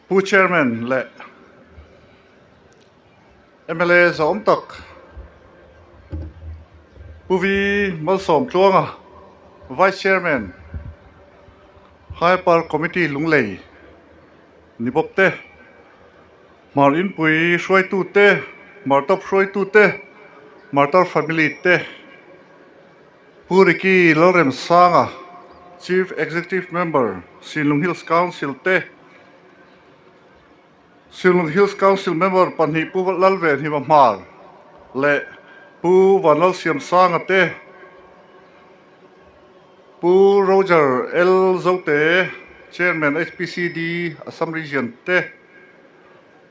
Pu Chairman leh mla zawm tak Pu V Malsawm Tluanga Vice Chairman Higher Power Committee Lunglei ni bawk te, Hmar Inpui hruaitu te, Hmar Top hruaitu te, Hmar Tar Family te, Pu Ricky Lalremsanga, Chief Executive Member, Sinlung Hills Council te, Sinlung Hills Council Member pahnih Pu Lalvenhima Hmar leh Pu Vanlalsiamsanga te, Pu Roger L Zote, Chairman HPCD, Assam Region te,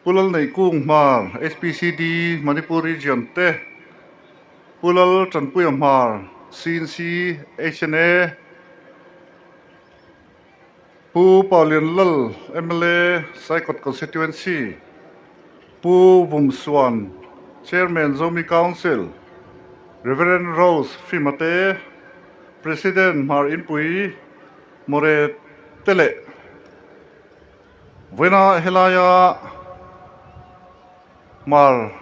Pu Lalneihkung Hmar, HPCD, Manipur Region te, Pu Lal Tanpuia Hmar, CNC, HNA, Pu Paulian Lal, mla, Saikawt Constituency, Pu Vum Suan, Chairman Zomi Council, Rev. Rose Fimate, President Hmar Inpui, More te leh Vawiina helaia Hmar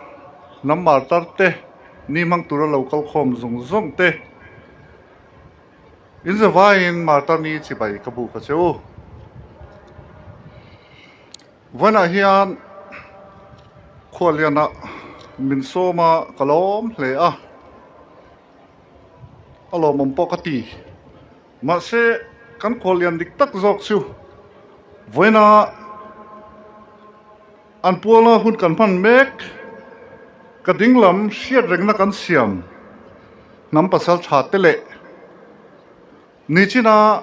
hnam martar te ni hmang tura lo kal khawm zawng zawng te in zavaiin martar ni chibai ka buk a che u. Vawiinah hian khuallianah min sawm a ka lawm hle a, a lawmawm pawh ka ti. Mahse kan khuallian dik tak zawk chu vawiinah An puala hun kan hman mek, ka dinglam hriat rengna kan siam hnam pasal tha te leh nichina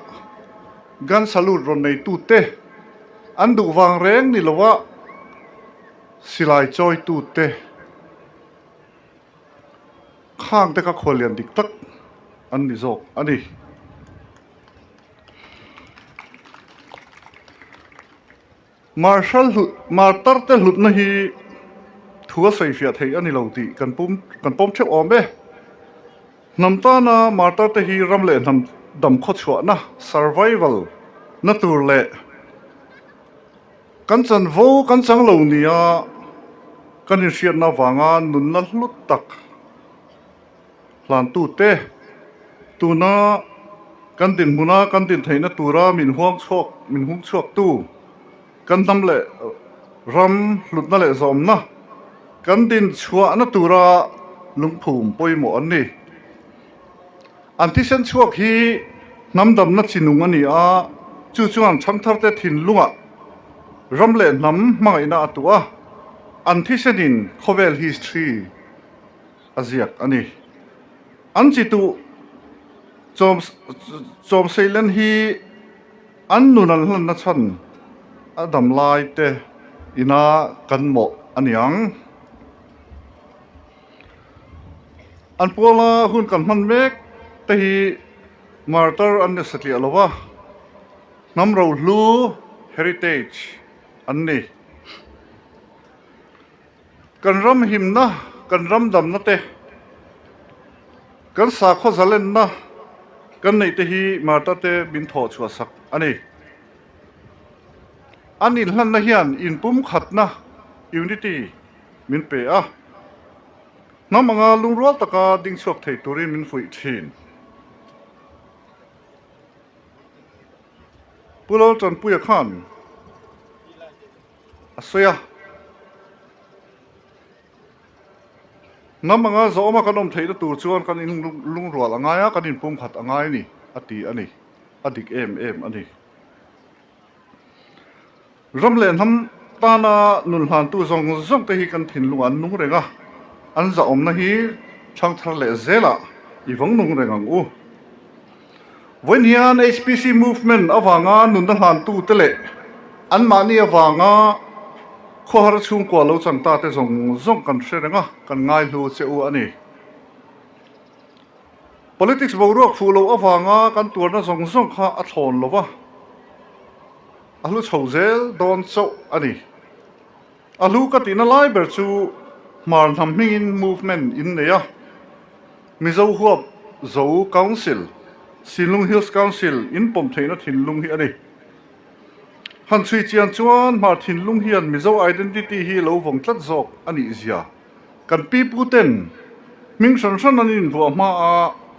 gun salute rawn neitu te an duh vang reng ni lova silai chawitu te khang te kha khuallian dik tak an ni zawk a ni. Marshal hlut, martar te hlutna hi thu a sawifiah theih a ni lo tih kan pum kan pawm theuh awm e. Hnam tana martar te hi ram leh hnam dam khawchhuahna, survival, na tur leh kan chanvo kan chang lo nia kan inhriatna avanga nunna hlut tak hlantute tuna kan dinhmuna kan din theihna tura min huang chhuak min hung chhuaktu kan hnam leh ram hlutna leh zawmna kan din chhuahna tura lungphum pawimawh an ni. An thisen chhuak hi hnam damna chi nung a ni a, chu chuan chhamtharte thinlungah ram leh hnam hmangaihna a tuah a, an thisenin khawvel history a ziak a ni. An chi tuh chawm chawm seilen hi an nun an hlanna chhan a dam lai te ina kan mawh a ni ang. An puala hun kan hman mek te hi martar an ni satliah lo va, hnam rohlu, heritage, an ni. Kan ram himna, kan ram damna te, kan sakhaw zalenna kan neih te hi Martha te min thawh chhuah sak a ni. An inhlanna hian inpumkhatna, unity, min pe a, hnam anga lungrual taka ding chhuak thei turin min fuih thin. Pu Laltanpuia khan a sawi a. Hnam anga zawma kan awm theihna tur chuan kan in lungrual a ngai a, kan inpumkhat a ngai a ni, a ti a ni. A dik em em a ni. Ram leh hnam tana nun hlantu zawng zawng te hi kan thinlungah an nung reng a, an zahawmna hi thangthar leh zelah i vawng nung reng ang u. Vawiin hian HPC movement avanga nunna hlantute leh anmahni avanga khawhar chhungkua lo chang ta te zawng zawng kan hre reng a, kan ngaihlu che u a ni. Politics boruak fuh loh avanga kan tuarna zawng zawng kha a thlawn lo va, a hlu chho zel dawn chauh a ni. A hlu ka tihna lai ber chu Hmar hnam hmingin movement in nei a, Mizo huap Zo Council, Sinlung Hills Council in pawm theihna thinlung hi a ni. Han chhui chian chuan Hmar thinlung hian Mizo identity hi lo vawng tlat zawk a nih zia. Kan pi pu ten hming hran hran an invuah hma a,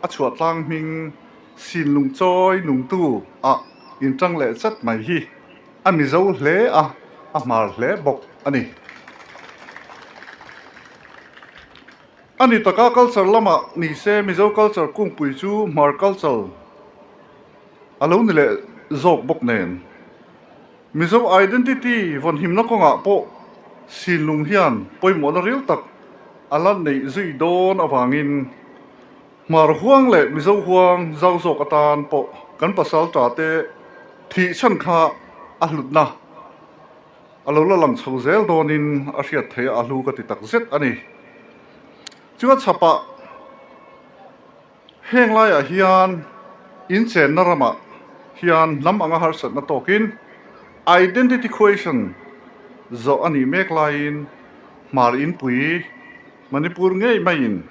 a chhuah tlang hming Sinlung chawi nungtu ah inṭang leh chat mai hi a Mizo hle a, a Hmar hle bawk a ni. A ni taka culture lamah ni se Mizo culture kungpui chu Hmar culture a lo ni leh zawk bawk nen. Mizo identity vawnhimna kawngah pawh Sinlung hian pawimawhna ril tak a la neih zui dawn avangin Hmar huang leh Mizo huang zau zawk atan pawh kan pasal ta te thih chhan kha a hlutna a lo la lang chho zel dawnin a hriat theih a, a hlu ka ti tak zet a ni. Chuan chhapah. Heng laiah hian inchenna ramah hian hnam anga harsatna tawkin identity question zawh a nih mek laiin Hmar Inpui, Manipur ngei maiin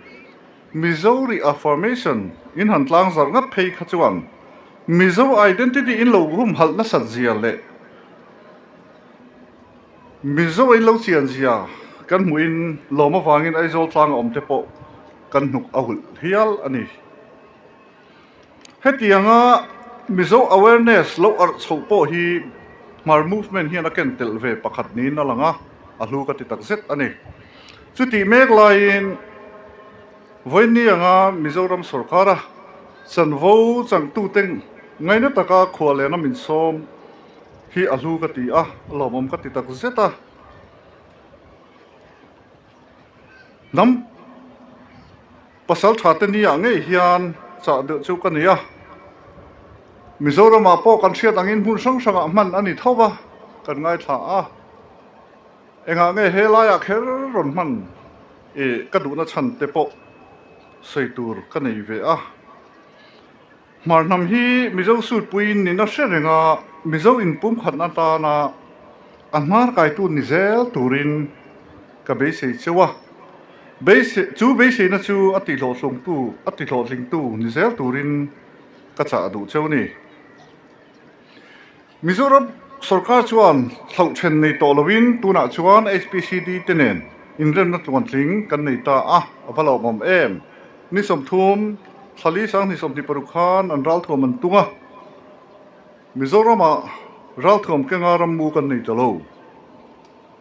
Mizo reaffirmation in han tlang zarh ngat phei kha chuan Mizo identity in lo humhalh nasat zia leh Mizo in lo chian zia kan hmuhin lawm avangin Aizawl tlanga awm te pawh kan hnuk a hulh hial a ni. Hetianga Mizo awareness lo arh chhoh pawh hi Hmar movement hian a ken telh ve pakhat niin a lang a, a hlu ka ti tak zet a ni. Chutih mek laiin vawiinni anga Mizoram sawrkara chanvo changtute ngaina taka khualena min sawm hi a hlu ka ti a, a lawmawm ka ti tak zet a. Hnam pasal tha te ni ah ngei hian chah deuh chu ka ni a. Mizoramah pawh kan hriat angin hmun hrang hrangah hman a ni tho va, kan ngaithla a. Engah nge he laiah kher rawn hman i ka duhna chhan te pawh sawi tur ka nei ve a. Hmar hnam hi Mizo sutpuiin nina hre reng a, Mizo inpumkhatna atana a hnar kaitu ni zel turin ka beisei cheu a. Beisei, chu beiseina chu a tihlawhtlungtu, a tihlawhtlingtu ni zel turin ka chah duh cheu ni. Mizoram sorkar chuan hlauh then nei tawh loin tunah chuan HPCD te nen inremna tluantling kan nei ta a, a va lawmawm em? Ni 30, thlali 2026 khan an ralthuam an tung a, Mizoramah ralthuam kenga rammu kan nei ta lo.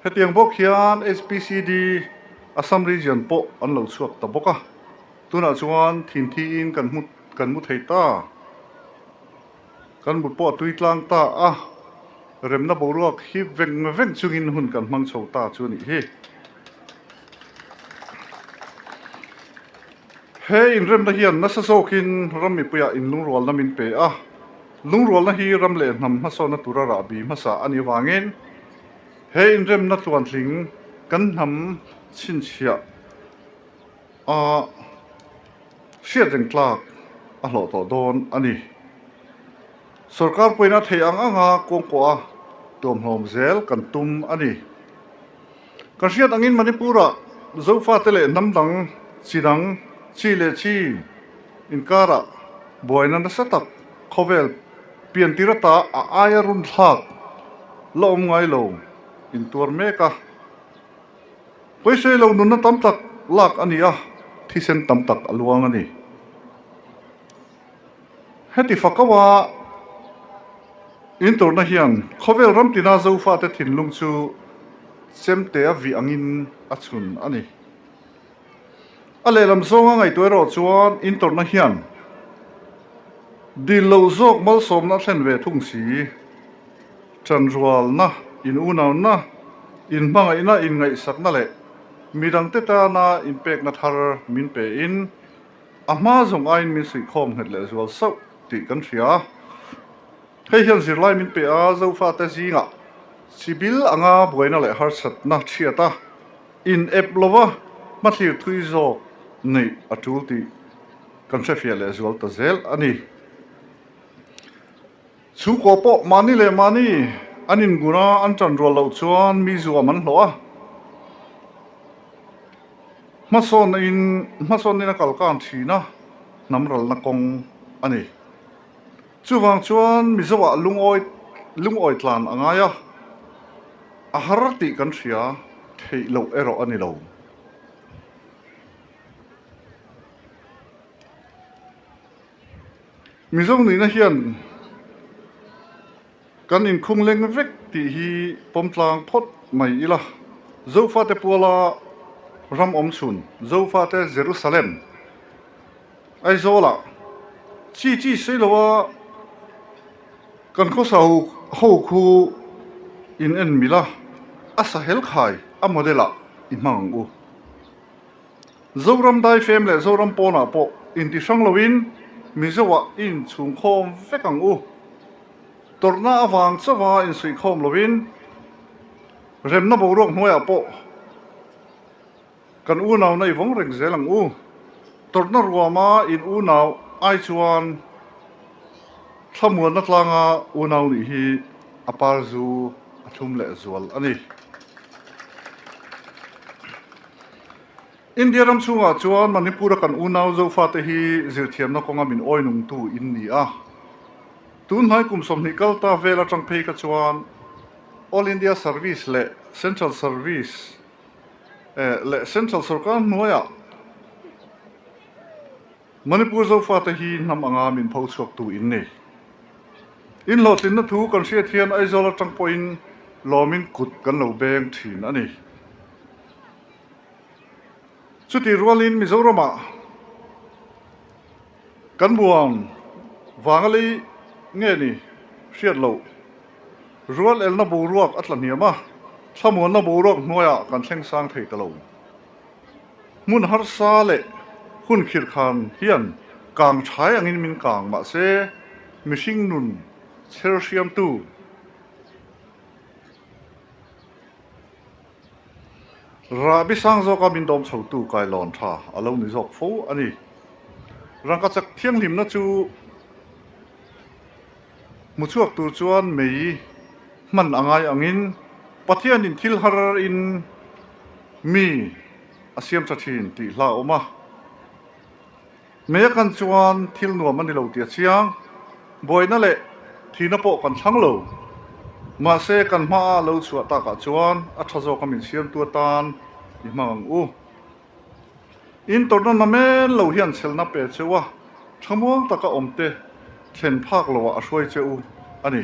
Hetiang bawk hian HPCD Assam Region pawh an lo chhuak ta bawk a, tunah chuan thinthi-in kan hmu kan mu thei ta. Kan mut pawh a tui tlang ta a, remna boruak hi veng veng chungin hun kan hmang chho ta chu a nih hi. He inremna hian nasa zawkin ram mipuiah inlungrualna min pe a, lungrualna hi ram leh hnam hmasawnna tura rahbi hmasa a nih avangin he inremna tluantling kan hnam chhinchhiah a hriat reng tlak a hlawh tawh dawn a ni. Sorkar pawhin a theih ang anga kawngkawh a tuamhlawm zel kan tum a ni. Kan hriat angin Manipur-ah Zofate leh hnam dang chi dang chi leh chi inkarah buaina nasa tak khawvel piantir ata a aia runthlak la awm ngai lo intuar mek a. Pawisawi lo nunna tam tak lak a ni a, thisen tam tak a luang a ni. Heti fakaua inturna hian khawvel ram tina Zofate thinlung chu chemtea vih angin a chhun a ni. A lehlam zawnga ngaihtuah erawh chuan inturna hian dil loh zawk malsawmna a thlen ve thung si. Ṭanrualna, in-unauna, inhmangaihna, inngaihsakna leh midangte tana inpekna thar min pein a hma zawng aiin min suihkhawm nghet leh zual sauh tih kan hria. Hei hian zirlai min pe a, Zofate zingah chibil anga buaina leh harsatna ṭhiat a, in-ep lova hmathlir thui zawk neih a ṭul tih kan hrefiah leh zual ta zel a ni. Chhungkaw pawh mahni leh mahni an ingun a, an ṭan rual loh chuan mi zuam an hlawh a. Hmasawnna in hmasawnna in a kal kang ṭhin a, hnam ralna kawng a ni. Chuvang chuan Mizoah lungawi. lungawi tlan a ngai a, a har tih kan hria theih loh erawh a ni lo. Mizo nihna hian kan inkhung leng vek tih hi pawm tlang phawt mai ila. Zofate puala ram awm chhun, Zofate Jerusalem, Aizawlah chi chi sei loa kan khawsa ho khu in en mil a, a sahel khai a model ah i hmang ang u. Zoram daifem leh Zoram pawnah pawh inti hrang loin Mizoah i inchhungkhawm vek ang u. Tawrhna avang chauha insuihkhawm loin remna boruak hnuaiah pawh kan unauna i vawng reng zel ang u. Tawrhna ruama in unau ai chuan thlamuanna tlanga unau nih hi a par zu a thlum leh zual a ni. India ram chhungah chuan Manipur-a kan unau Zofate hi zirthiamna kawnga min awi nungtu in ni a. Tun hnai kum 20 kal ta vel atang phei kha chuan All India Service leh Central Service leh Central Sorkar hnuaiah Manipur Zofate hi hnam anga min pho chhuaktu in ni. In hlawhtlinna thu kan hriat hian Aizawl atang pawhin lawmin kut kan lo beng thin a ni. Chutih rualin Mizoramah kan buang vanga lei nge ni hriat loh rual elna boruak a tla hniam a, thlamuanna boruak hnuaiah kan thleng sang thei ta lo. Hmun harsa leh hun khirhkhan hian kang thai angin min kang mahse mihring nun chher hriamtu Rahbi sang zawka min dawm chhotu kailawn tha a lo ni zawk fo a ni. Rangka chak thianghlimna chu hmu chhuak tur chuan mei hman a ngai angin Pathianin thil har in mi a siam tha thin tih hla a awm a. Mei a kan chuan thil nuam a ni lo tih a chiang. Buaina leh thihna pawh kan thlang lo. Mahse, kan hmaah lo chhuah takah chuan a tha zawka min siamtu atan i hmang ang u. In tawrhna namen lo hian chhelna pe che u a, thamuang taka awmte thlen phak loah a hruai che u a ni.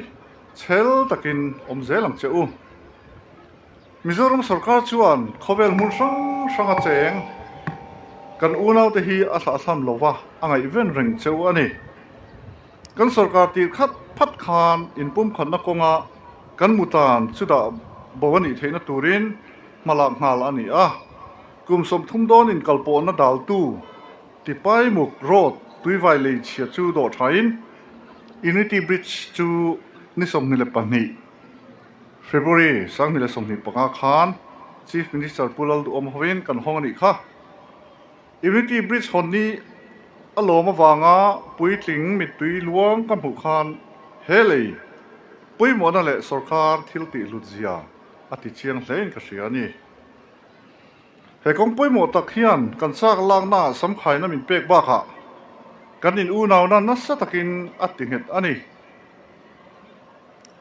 Chhel takin awm zel ang che u. Mizoram sorkar chuan khawvel hmun hrang hranga cheng kan unaute hi a thlahthlam lova a ngaihven reng cheu a ni. Kan sorkar tir khat phat khan inpumkhatna kawnga kan mutan chu dah bo a nih theihna turin hmalak nghal a ni a. Kum 30 dawn inkalpawhna daltu Tipaimuk Road tuivai lei chhia chu dawh thain Unity Bridge chu ni 22 February 2025 khan Chief Minister Pu Lalduhawm hovin kan hawng a nih kha. Unity Bridge hawn ni a lawm avanga puitling mittui luang ka hmuh khan he lei pawimawhna leh sorkar thil tih hlut zia a ti chiang hlein ka hria a ni. He kawng pawimawh tak hian kan chak laknaah samkhaina min pek bakah kan in unauna nasa takin a ti nghet a ni.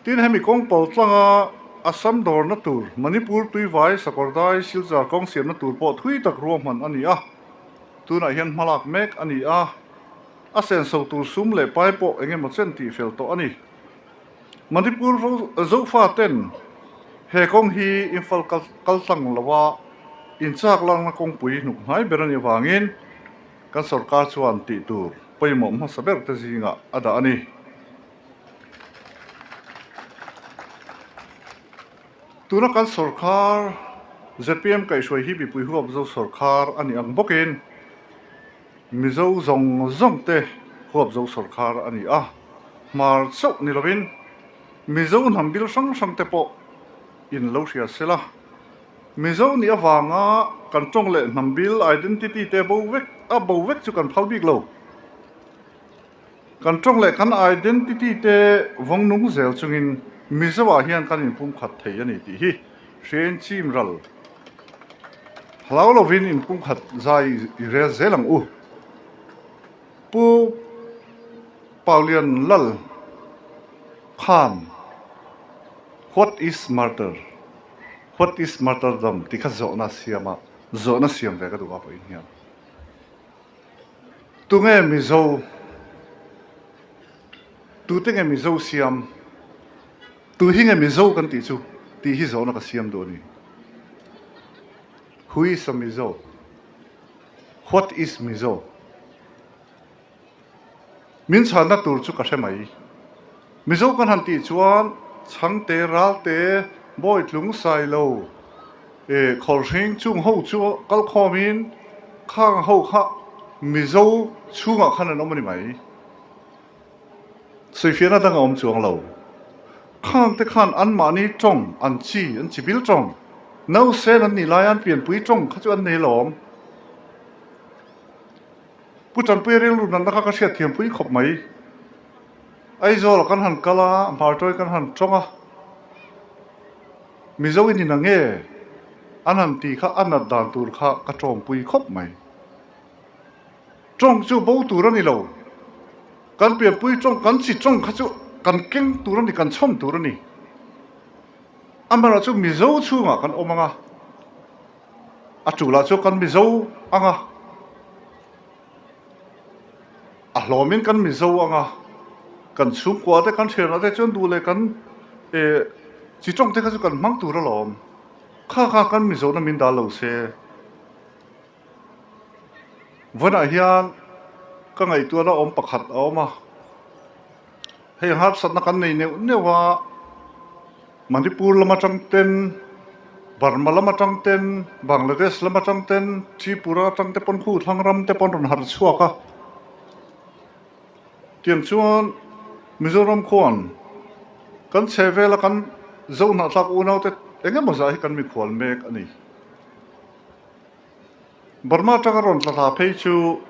Tin, hemi kawng pal tlanga Assam dawrna tur, Manipur Tuivai Sakawrdai Silchar kawng siamna tur pawh thui tak ruahman a ni a, tunah hian hmalak mek a ni a, a senso tur sum leh pai pawh eng emaw chen tih fel tawh a ni. Manipur Zofa ten he kawng hi Imphal kal tlang lova inchak lakna kawngpui hnuk hnai ber a nih avangin kan sorkar chuan tih tur pawimawh hmasa ber te zingah a dah a ni. Tuna kan sorkar zpm kaihhruai hi mipui huap zo sorkar a nih ang bawkin Mizo zawng zawng te huap zo sorkar a ni a, hmar chauh ni lovin Mizo hnam bil hrang hrang te pawh in lo hria se la. Mizo nih avanga kan tawng leh hnam bil identity te bo vek a bo vek chu kan phal bik lo. Kan tawng leh kan identity te vawng nung zel chungin Mizo-ah hian kan inpumkhat thei a ni tih hi hriain chim ral hlau lovin inpumkhat zai i rel zel ang u. Pu Paulian Lal khan. What is martyr? What is martyrdom? tih kha zawhna siam a, zawhna siam ve ka duh a pawhin hian. Tunge Mizo? Tute nge Mizo siam? Tu hi nge Mizo kan tih chu? Tih hi zawhna ka siam duh a ni. Who is a Mizo? What is Mizo? Min chhanna tur chu ka hre mai. Mizo kan han tih chuan Chhangte, Ralte, Bawitlung, Sailo, eh Khawlhring chung ho chu kal khawmin khang ho kha Mizo chhungah khan an awm a ni mai. Sawifiahna dang a awm chuang lo. Khang te khan anmahni tawng, an chi, an chibil tawng, nausen an nih laia an pianpui tawng kha chu an nei lawm. Pu Tanpuia rilru natna kha ka hriatthiam pui khawp mai. Aizawl kan han kal a, Hmartawi kan han tawng a, Mizo i ni na nge? An han ti kha a nat dan tur kha ka tawngpui khawp mai. Tawng chu bo tur a ni lo. Kan pianpui tawng, kan chi tawng kha chu kan keng tur a ni, kan chhawm tur a ni. Amaherawhchu Mizo chhungah kan awm ang a. A tulah chu kan Mizo ang a, a hlawmin kan Mizo ang a, kan chhungkua te kan thianah te chuan duh leh kan eh chi tawng te kha chu kan hmang tur alawm. Kha kha kan Mizona min dal lo se. Vawiinah hian ka ngaihtuahna awm pakhat a awm a, hei harsatna kan nei neuh neuh a, Manipur lam atang ten, Burma lam atang ten, Bangladesh lam atang ten, Tripura atang te pawn khu thlang ram te pawn rawn harh chhuak a. Tiang chuan Mizoram khuan kan chhe vela kan Zohnahthlak unaute eng emaw zah hi kan mikhual mek a ni. Burma atanga rawn tla hla phei chu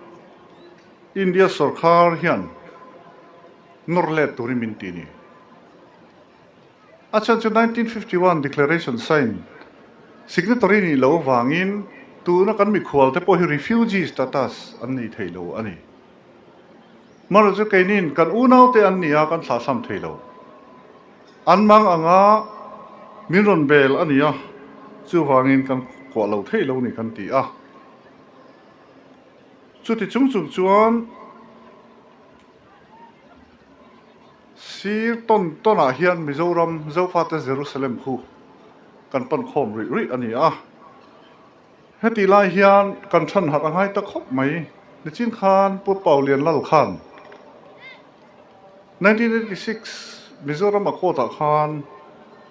India sorkar hian nawr let turin min ti a ni. A chhan chu 1951 Declaration sign signatory nih loh avangin tuna kan mikhual te pawh hi refugee status an nei thei lo a ni. Hmanraw chu keinin kan unaute an ni a, kan thlahthlam thei lo. An mang anga min rawn bel a ni a, chuvangin kan kuah lo thei lo ni kan ti a. Chuti chung chung chuan Sir tawn tawnah hian Mizoram Zofate Jerusalem khu kan pan khawm rih rih a ni a. Heti lai hian kan than harh a ngai ta khawp mai. Nichin khan Pu Paulian Lal khan 1986 Mizoram a court ah khan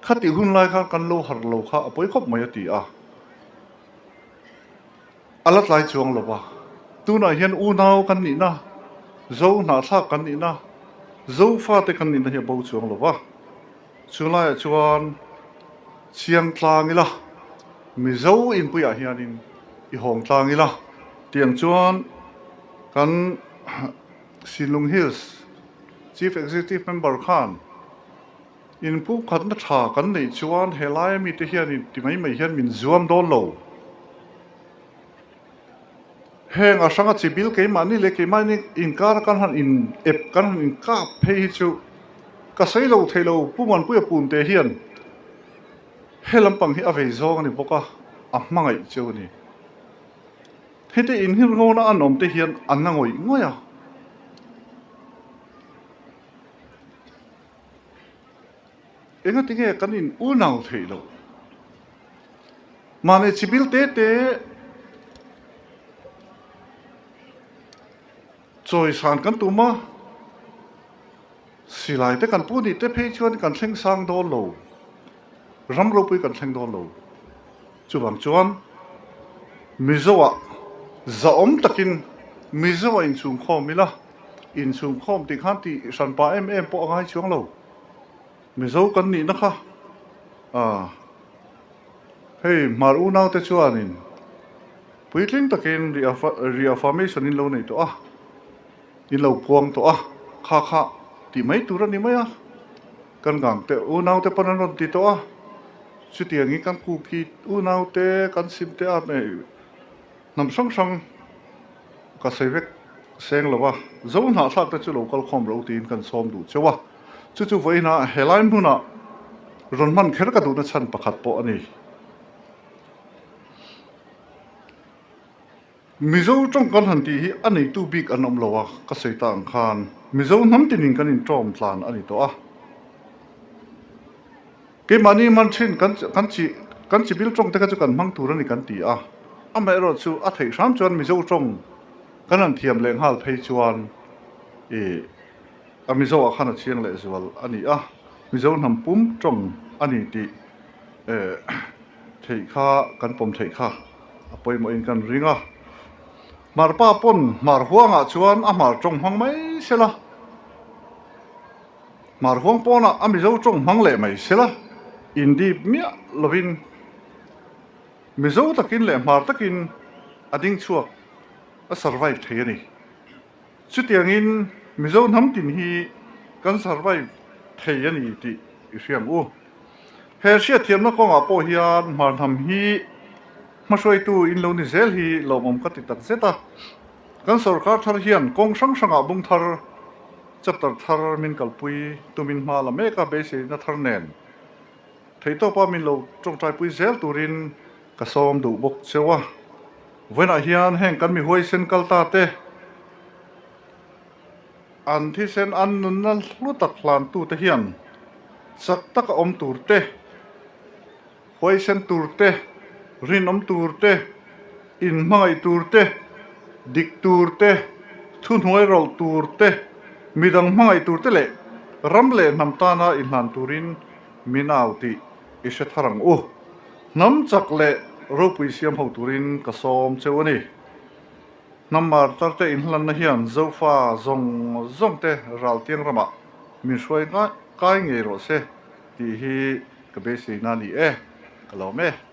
khatih hun lai khan kan lo harh lo kha a pawi khawp mai a ti a. A la tlai chuang lo va, tunah hian unau kan nihna, Zo hnahthlak kan nihna, Zo fate kan nihna hi a bo chuang lo va. Chu laiah chuan chiang tlang ila, Mizo inpuiah hianin i hawng tlang ila tiang chuan kan Sinlung Hills Chief Executive Member khan inpumkhatna tha kan neih chuan helaia mite hianin ti mai mai hian min zuam dawn lo. Heng a hranga chi bil keimahni leh keimahni inkar kan han in ep kan han inkap phei hi chu ka sawi lo thei lo Pu Muanpuia Punte hian he lampang hi a vei zawng a ni bawk a, a hmangaih cheu a ni. Heti inhirhawna an awm te hian an la ngawih ngawih a. Engati nge kan in unau theih loh? Mahni chibil te te chawisan kan tum a, silai te kan pu nih te phei chuan kan thleng sang dawn lo, ram ropui kan thleng dawn lo. Chuvang chuan Mizoah zahawm takin Mizoah inchhungkhawm ila, inchhungkhawm tih khan tih hranpa em em pawh a ngai chuang lo. Mizo kan nihna kha ah hei hmar unaute chuanin puitling takin reaffirmation in lo nei tawh a, in lo puang tawh a, kha kha tih mai tur a ni mai a, kan gang te unaute pawn an rawn ti tawh a, chutiangin kan kuki unaute kan sim te a hnam hrang hrang ka sawi vek seng lo a, zo hnahthlak te chu lo kal khawm ro tiin kan sawm duh cheu a, chu chu vawiinah helai hmunah. rawn hman kher ka duhna chhan pakhat pawh a ni. Mizo tawng kan han tih hi a neitu bik an awm lo a, ka sawi ta ang khan Mizo hnam tinin kan intawm tlan a ni tawh a. Keimahni hman thin kan kan chi kan chi bil tawng te kha chu kan hmang tur a ni kan ti a, amaherawh chu a theih hram chuan Mizo tawng kan han thiam leh nghal phei chuan ih a Mizo ah khan a chiang leh zual a ni a, Mizo hnam pum tawng a ni tih eh theih kha kan pawm theih kha a pawimawhin kan ring a. Hmarpa pawn hmar huangah chuan a hmar tawng hmang mai se la. Hmar huang pawnah a Mizo tawng hmang leh mai se la, indip miah lovin Mizo takin leh hmar takin a ding chhuak, a survive thei a ni. Chutiangin Mizo hnam tin hi kan survive thei a ni tih i hria ang u. He hriatthiamna kawngah pawh hian hmar hnam hi hmahruaitu in lo ni zel hi lawmawm ka ti tak zet a. Kan sorkar thar hian kawng hrang hrangah bung thar, chapter thar min kalpui tumin hma la mek a beiseina thar nen theihtawpa min lo tawngtaipui zel turin ka sawm duh bawk cheu a. Vawiinah hian heng kan mi huaisen kal ta te, an thisen an nunna hlu tak hlantute hian chak taka awm tur te, Huaisen tur te, rinawm tur te, inhmangaih tur te, dik tur te, thuhnuai rawlh tur te, midang hmangaih tur te leh ram leh hnam tana inhlan turin min au tih i hre thar ang u. Hnam chak leh ropui siam ho turin ka sawm cheu a ni. Hnam martar te inhlanna hian Zofa zawng zawng te Raltiang ramah min hruai kai ngei rawh se tih hi Ka beiseina a ni e, ka lawm e.